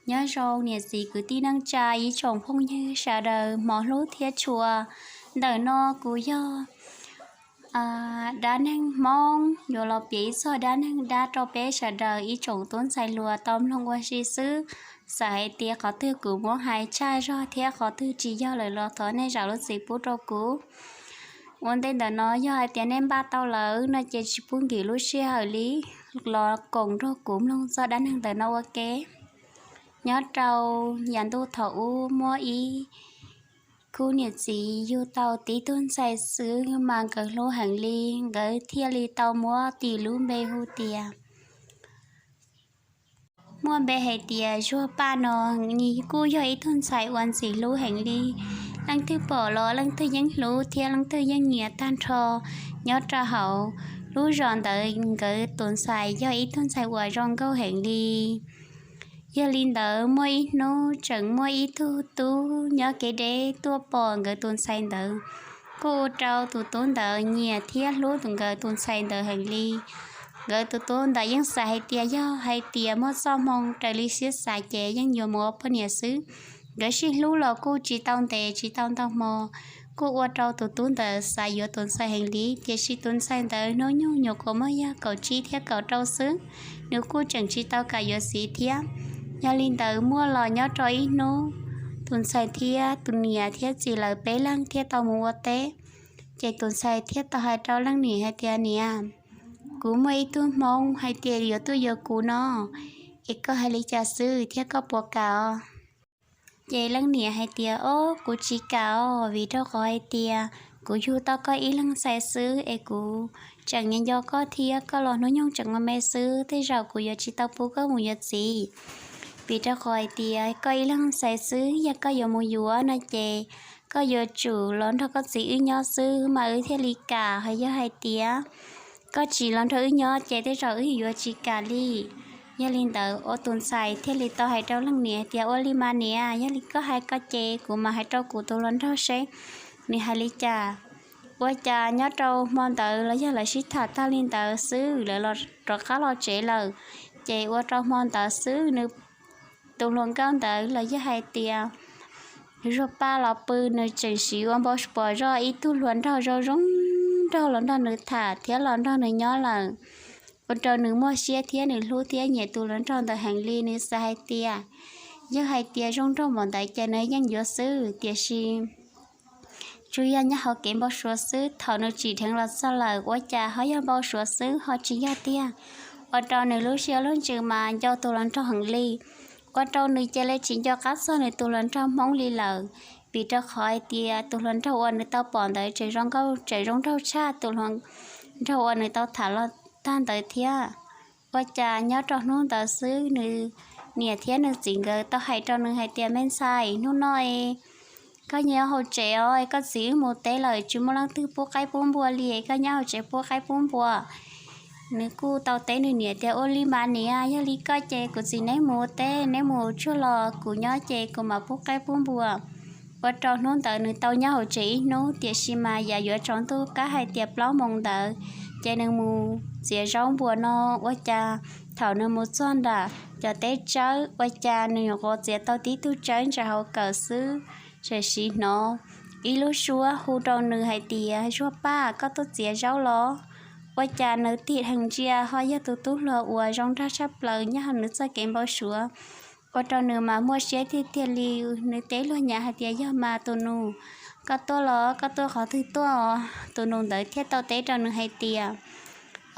Nyob zoo niam txiv kwv tij neej tsa ib tsoom phooj ywg sawv daws hmov hlub thiab tshua. Ntawm no kuv yog dab neeg Hmoob yuav los piav ib txog dab neeg dab rau peb sawv daws ib tsoom tub ntxhais hluas tau mloog ua si xwb. Txawm hais tias qhov twg kuv muab hais tshaj zog thiab qhov twg tsis yog lawm los thov nej zam lub txim pub rau kuv. Ua ntej ntawm no yog hais tias nej npaj tau lawm no ces tsis pub nkim lub sij hawm li, los koom nrog kuv mloog txog dab neeg ntawm no ua ke. Nyob rau yav ntuj thaum ub muaj ib khub niam txiv yug tau tib tug ntxhais xwb mas nkawd hlub heev li, nkawd thiaj li tau muab tis lub npe hu tias, muaj npe hais tias Zuag Paj no. Nws kuj yog ib tug ntxhais uas ntxim hlub heev li, leej twg pom los leej twg yeej hlub thiab leej twg yeej nyiam tag nrho. Nyob rau hauv lub zos ntawd nkawd tus ntxhais yog ib tug ntxhais uas zoo nkauj heev li. Yog li ntawd muaj ib hnub tseem muaj ib tug tub nyob kev deb tuaj pom nkawd tus ntxhais ntawd, kuj ua rau tus tub ntawd nyiam thiab hlub nkawd tus ntxhais ntawd heev li. Nkawd tus tub ntawd yeej xav hais tias yog hais tias muaj txoj hmoo raws li siab xav ces yeej yuav mus ua poj niam xwb. Nkawd sib hlub los kuj tsis tau ntev tsis tau ntau hmo, kuj ua rau tus tub ntawd xav yuav tus ntxhais heev li, tiam sis tus ntxhais ntawd hnub nyoog nyuam qhuav muaj yog kaum tsib thiab kaum rau xwb, nws kuj tseem tsis tau kam yuav txiv thiab. Yog li ntawd muaj los nyob rau ib hnub, tus ntxhais thiab tus niam thiab txiv lawv peb leeg thiaj tau mus ua teb. Ces tus ntxhais thiaj tau hais rau leej niam hais tias, Niam, kuv muaj ib tug hmoob hais tias yuav tuaj yuav kuv no, es koj hais li cas xwb thiab koj puas kam os? Ces leej niam hais tias, Ob, kuv tsis kam os, vim rau qhov hais tias kuv yug tau koj ib leeg ntxhais xwb es kuv tseem nco koj thiab koj los hnub nyoog tseem me me xwb, tej zaum kuv yuav tsis tau pub koj mus yuav txiv. Vim rau qhov hais tias koj ib leeg ntxhais xwb, yog koj yuav mus yuav no ces koj yuav tsum los nrog koj txiv wb nyob xwb mas wb thiaj li kam. Hos yog hais tias koj tsis los nrog wb nyob ces tej zaum wb yuav tsis kam li. Yog li ntawd ua tus ntxhais thiaj li tau hais rau leej niam tias, Ua li mas niam, yog li koj hais ko ces kuv mam hais rau kuv tus hluas nraug seb nws hais li cas. Ua cas nyob rau hmo ntawd los yog lawv sib tham tag li ntawd xwb lawv rov qab los tsev lawm. Ces ua rau hmo ntawd xwb nws tus hluas nkauj ntawd los yog hais tias Zuag Paj los pw, nws tseem siv ua npau suav zoj ib tug hluas nraug zoo zoo nraug los nrog nws tham thiab los nrog nws nyob lawm. Ua rau nws muaj siab thiab nws hlub thiab nyiam tus hluas nraug ntawd heev li, nws xav hais tias yog hais tias zoo nraug npaum ntawd ces nws yeej yuav xwb, tiam sis tsuas yog nyob hauv kev npau suav xwb. Thaum nws tsim dheev los txog lawm ua cas ho yog npau suav xwb ho tsis yog tiag. Ua rau nws lub siab lub ntsws mas nco tus hluas nraug heev li. Ua rau nws cia li tsis nco qab txog nws tus hluas nraug Hmoob li lawm, vim rau qhov hais tias tus hluas nraug uas nws tau pom ntawd tseem zoo nkauj tseem zoo nraug tshaj tus hluas nraug uas nws tau tham los tag ntawd thiab. Ua cas nyob rau hnub ntawd xwb nws niam thiab nws txiv nkawd tau hais rau nws hais tias, Me ntxhais, hnub no koj nyob hauv tsev os, koj txiv wb mus teb lawm tsis muaj leej twg pub qaib pub npua li, koj nyob hauv tsev pub qaib pub npua. Nws kuj tau teb nws niam tias, Ua li mas niam, yog li koj ces kuv txiv neb mus ua teb, neb mus tsuag los kuv nyob ces kuv mam pub qaib pub npua. Ua rau hnub ntawd nws tau nyob hauv tsev ib hnub, tiam sis mas yav yuav tsaus ntuj kab hais tias plaub moos ntawd ces nws mus txiav zaub npua no. Ua cas thaum nws mus txog nram cov teb tsawb ua cas nws nyuam qhuav txiav tau tib tug tsawb ntsaws hauv kawm xwb, tam sim hnov ib lub suab hu rau nws hais tias, Zuag Paj, koj tuaj txiav zaub los? Ua cas nws tig dheev ntsia ho yog tus tub hluas uas zoo nraug tshaj plaws nyob hauv nws txoj kev npau suav. Ua rau nws mas muaj siab tiag tiag li, nws teb luag nyav hais tias, Yog mas tus nus, koj tuaj los? Koj tuaj qhov twg tuaj? Tus nus ntawd thiaj tau teb rau nws hais tias,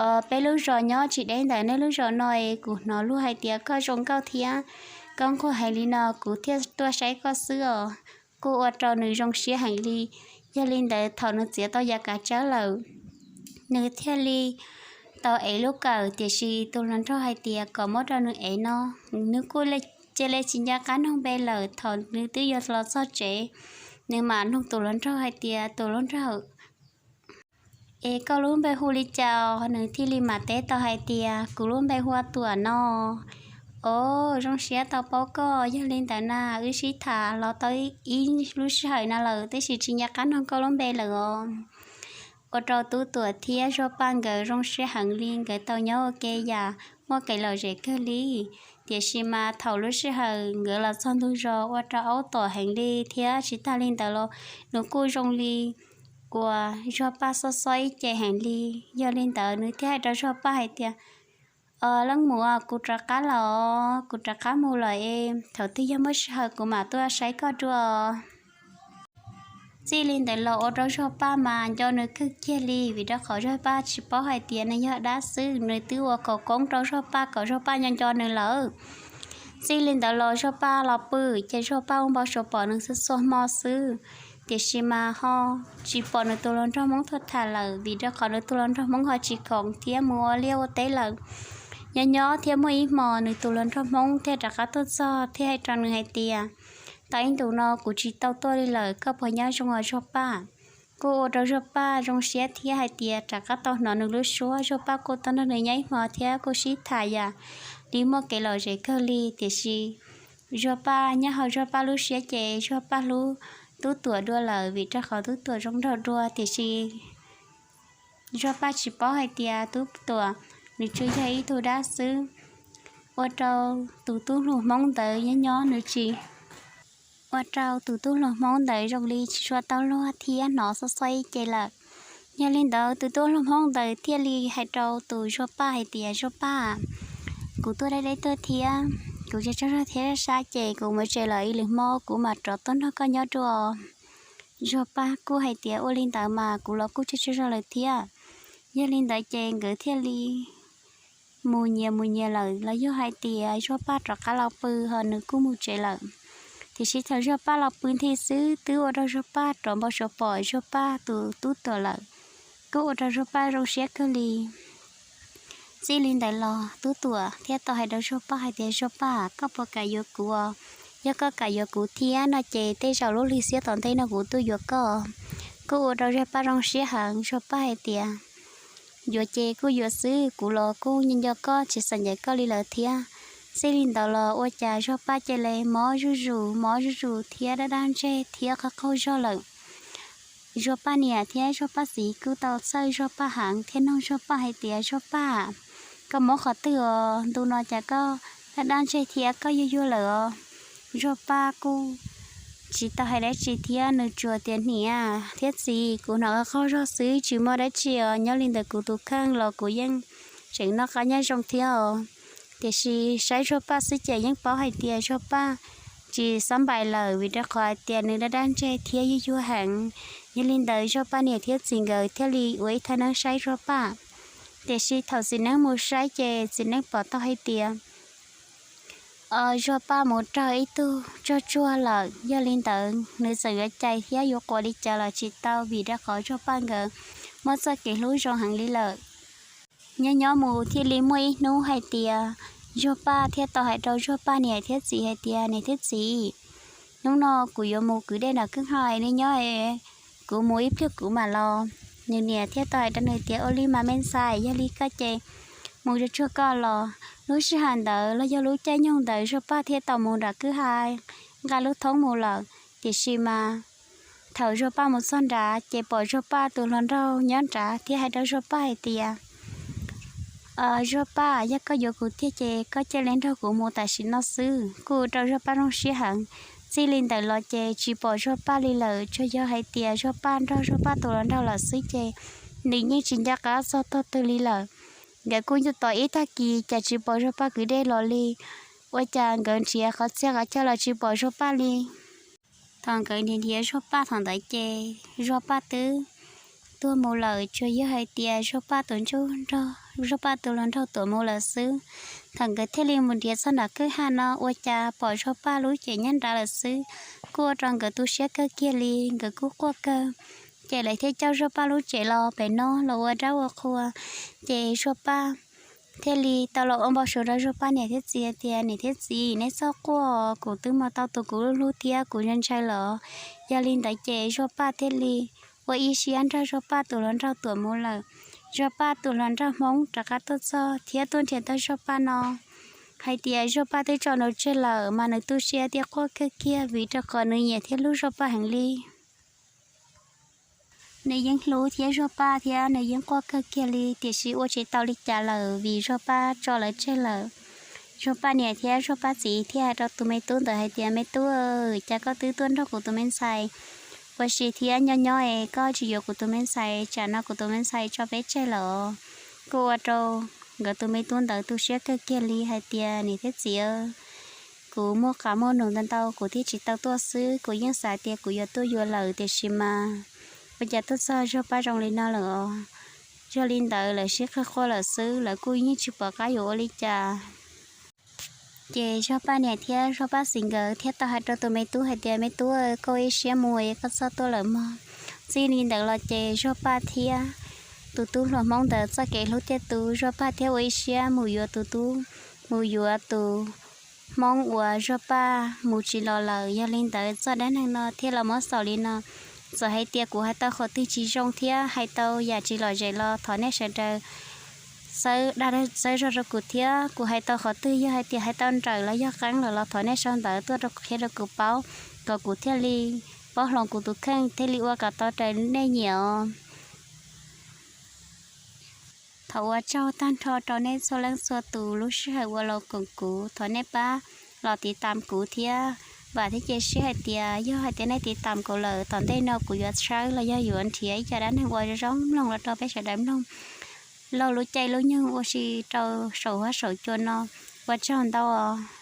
Os, peb lub zos nyob tsis deb ntawm nej lub zos no es kuv hnov luag hais tias koj zoo nkauj thiab koj nquag heev li no kuv thiaj tuaj saib koj xwb os. Kuj ua rau nws zoo siab heev li. Yog li ntawd thaum nws txiav tau yav kav tsawb lawm, nws thiaj li tau ev lub kawm, tiam sis tus hluas nraug hais tias kom muab rau nws ev no. Nws kuj cia li tsis nco qab nug npe lawm. Thaum nws twb yuav los txog tsev, nws mam nug tus hluas nraug hais tias, Tus hluas nraug, es koj lub npe hu li cas? Nws thiaj li mam teb tau hais tias, Kuv lub npe hu ua Tuam no. Os, zoo siab tau paub koj. Yog li ntawd na, wb sib tham los tau ib lub sij hawm no lawm tab sis tsis nco qab nug koj lub npe lawm os. Ua rau Tub Tuam thiab Zuag Paj nkawd zoo siab heev li, nkawd tau nyob ua ke yam muaj kev lom zem kawg li, Tiam sis mas thaum lub sij hawm nkawd los txog ntug zos ua rau aub tom heev li thiab tsis tag li ntawd los nws kuj zoo li uas Zuag Paj xob xob ib ce heev li. Yog li ntawd nws thiaj hais rau Zuag Paj hais tias, Leej muam, kuv rov qab los, kuv rov qab mus lawm es thaum twg yog muaj sij hawm kuv mam tuaj saib koj dua. Txij li ntawd los ua rau Zuag Paj mas nco nws kawg kiag li, vim rau qhov Zuag Paj tsis paub hais tias nws yog dab xwb, nws twb ua khawv koob rau Zuag Paj kom Zuag Paj nco nco nws lawm. Txij li ntawd los Zuag Paj los pw ces Zuag Paj ua npau suav pom nws txhua txhua hmo xwb, tiam sis mas ho tsis pom nws tus hluas nraug Hmoob tuaj tham lawm, vim rau qhov nws tus hluas nraug Hmoob ho tsis khoom thiab mus ua liaj ua teb lawm. Nyob nyob thiab muaj ib hmo nws tus hluas nraug Hmoob thiaj rov qab tuaj txog thiab hais rau nws hais tias, Tau ib ntus no kuv tsis tau tuaj li lawm, koj puas nyob zoo os Zuag Paj? Kuj ua rau Zuag Paj zoo siab thiab hais tias rov qab tau hnov nws lub suab. Zuag Paj kuj tau nrog nws nyob ib hmo thiab kuj sib tham yam li muaj kev lom zem kawg li, tiam sis Zuag Paj nyob hauv Zuag Paj lub siab ces Zuag Paj hlub Tub Tuam dua lawm, vim rau qhov Tub Tuam zoo nraug dua, tiam sis Zuag Paj tsis paub hais tias Tub Tuam nws tsuas yog ib tug dab xwb. Ua rau tus tub hluas Hmoob ntawd nyob nyob nws tsis ua rau tus tub hluas Hmoob ntawd zoo li tsis tshua tau luag thiab hnov xob xob ib ce lawm. Yog li ntawd tus tub hluas Hmoob ntawd thiaj li hais rau tus Zuag Paj hais tias, Zuag Paj, kuv tuaj deb deb tuaj thiab kuv tsis tsaug zog thiab sab ces kuv mus tsev lawm, ib lwm hmo kuv mam rov tuaj nrog koj nyob dua. Zuag Paj kuj hais tias, Ua li ntawd mas kuv los kuj tsis tsaug zog lawm thiab. Yog li ntawd ces nkawd thiaj li mus nyias mus nyias lawm los yog hais tias Zuag Paj rov qab los pw ho nws kuj mus tsev lawm. Tiam sis thaum Zuag Paj los pw nthi xwb twb ua rau Zuag Paj rov npau suav pom Zuag Paj tus Tub Tuam lawm, kuj ua rau Zuag Paj zoo siab kawg li. Txij li ntawd los Tub Tuam thiaj tau hais rau Zuag Paj hais tias, Zuag Paj, koj puas kam yuav kuv? Yog koj kam yuav kuv thiab no ces tej zaum lub hli xiab tom ntej no kuv tuaj yuav koj. Kuj ua rau Zuag Paj zoo siab heev. Zuag Paj hais tias, Yuav ces kuj yuav xwb, kuv los kuj nco nco koj tsis xav ncaim koj li lawm thiab. Txij li ntawd los ua cas Zuag Paj cia li mob zuj zus mob zuj zus thiab daj daj ntseg thiab qaug qaug zog lawm. Zuag Paj niam thiab Zuag Paj txiv kuj tau txhawj Zuag Paj heev thiab nug Zuag Paj hais tias, Zuag Paj, koj mob qhov twg os? Ntu no cas koj daj daj ntseg thiab koj yuag yuag lawm os? Zuag Paj kuj tsis tau hais dab tsi thiab nws tsuas tias, Niam thiab txiv, kuv hnov qaug qaug zog xwb tsis muaj dab tsi os, nyob li ntawm kuv tus kheej los kuv yeej tseem noj qab nyob zoo thiab os. Tiam sis saib Zuag Paj xwb ces yeej paub hais tias Zuag Paj tsis xab npais lawm, vim rau qhov hais tias nws daj daj ntseg thiab yuag yuag heev. Yog li ntawd Zuag Paj niam thiab txiv nkawd thiaj li ua ib thaj neeb saib Zuag Paj. Tiam sis thaum txiv neeb mus saib ces txiv neeb pom tau hais tias Zuag Paj mus raug ib tug tsuag tsuag lawm. Yog li ntawd nws txawm yuav cais thiab yuav quas li cas los tsis tau, vim rau qhov Zuag Paj nkawd muaj txoj kev hlub zoo heev li lawm. Nyob nyob mus thiaj li muaj ib hnub hais tias Zuag Paj thiaj tau hais rau Zuag Paj niam thiab txiv hais tias, Niam thiab txiv, hnub no kuv yuav mus kwv dej nram kwj ha, nej nyob, kuv mus ib pliag kuv mam los. Nws niam thiaj tau hais rau nws tias, Ua li mas me ntxhais, yog li koj ces mus tsuag tsuag koj los. Lub sij hawm ntawd los yog lub caij nyoog ntawd Zuag Paj thiaj tau mus nram kwj ha nqa lub thoob mus lawm. Tiam sis mas thaum Zuag Paj mus txog nrad ces pom Zuag Paj tus hluas nraug nyob nrad thiab hais rau Zuag Paj hais tias, Zuag Paj, yog koj yuav kuv tiag ces koj cia li nrog kuv mus tam sim no xwb. Kuj ua rau Zuag Paj zoo siab heev. Txij li ntawd los ces tsis pom Zuag Paj li lawm, tsuas yog hais tias Zuag Paj nrog Zuag Paj tus hluas nraug lawm xwb ces nws yeej tsis nco qab txog tog twg li lawm. Nkawd kuj nyob tau ib tag kis cas tsis pom Zuag Paj kwv dej los li, ua cas nkawd nrhiav qhov txhia qhov chaw los tsis pom Zuag Paj li. Thaum nkawd nrhiav nrhiav Zuag Paj thaum ntawd ces Zuag Paj twb tuag mus lawm, tsuas yog hais tias Zuag Paj tus ntsuj nrog Zuag Paj tus hluas nraug tuam mus lawm xwb. Thaum nkawd thiaj li mus nrhiav txog nram kwj ha no ua cas pom Zuag Paj lub cev nyob nrad lawm xwb, kuj ua rau nkawd tu siab kawg kiag li, nkawd kuj quaj kawg. Ces lawv thiaj coj Zuag Paj lub cev los pem no los ua dab ua qhua. Ces Zuag Paj thiaj li tau los ua npau suav rau Zuag Paj niam thiab txiv tias, Niam thiab txiv, neb txhob quaj, kuv twb mus tau tus kuv hlub thiab kuv ntshai ntshai lawm. Yog li ntawd ces Zuag Paj thiaj li ua ib siab nrog Zuag Paj tus hluas nraug tuam mus lawm. Zuag Paj tus hluas nraug Hmoob rov qab tuaj txog thiab tuaj nrhiav tau Zuag Paj no hais tias Zuag Paj twb tso nws tseg lawm, mas nws tu siab thiab quaj kawg kiag vim rau qhov nws nyiam thiab hlub Zuag Paj heev li. Nws yeej hlub thiab Zuag Paj thiab nws yeej quaj kawg kiag li, tiam sis ua tsis tau li cas lawm vim Zuag Paj tso lawv tseg lawm. Zog Paj niam thiab Zog Paj txiv thiaj hais rau tus me tub ntawd hais tias, Me tub, cas koj twb tuaj nrog kuv tus me ntxhais ua si thiab nyob nyob es koj tsis yuav kuv tus me ntxhais, tsam no kuv tus me ntxhais tso peb tseg lawm. Kuj ua rau nkawd tus me tub ntawd tu siab kawg kiag li hais tias, Niam thiab txiv, kuv muaj qab muaj num ntau ntau kuv thiaj tsis tau tuaj xwb, kuv yeej xav tias kuv yuav tuaj yuav lawm tiam sis mas ua cas tuaj txog Zog Paj zoo li no lawm os. Yog li ntawd lawv sib qawg quaj lawm xwb, lawv kuj yeej tsis pom qab yuav ua li cas. Ces Zog Paj niam thiab Zog Paj txiv nkawd thiaj tau hais rau tus me tub hais tias, Me tub, koj ua ib siab mus es koj txhob tuaj lawm mog. Txij li ntawd los ces Zog Paj thiab tus tub hluas Hmoob ntawd txoj kev hlub thiaj tu, Zog Paj thiaj ua ib siab mus yuav tus tub, mus yuav tus Hmoob uas Zog Paj mus tsis los lawm. Yog li ntawd txoj dab neeg no thiaj los muab xaus li no. Txawm hais tias kuv hais tau qhov twg tsis zoo thiab hais tau yam tsis lom zem los thov nej sawv daws txhawb dag txhawb zog rau kuv thiab. Kuv hais tau qhov twg yog hais tias hais tau nrawm los yog qeeb lawm los thov nej sau ntawv tuaj rau qhia rau kuv paub, kom kuv thiaj li paub hloov kuv tus kheej thiaj li ua kom tau raws nej nyiam os. Thov ua tsaug tag nrho rau nej txhua leej txhua tus lub sij hawm uas los koom kuv, thov nej pab los tiv tam kuv thiab. Vam thiab cia siab hais tias yog hais tias nej tiv tam kuv lawm, tom ntej no kuv yuav tshawb los yog yuav nrhiav ib co dab neeg uas zoo mloog los rau peb sawv daws mloog laug lub caij lub nyoog ua si rau saum huab saum cua no. Ua tsaug ntau os.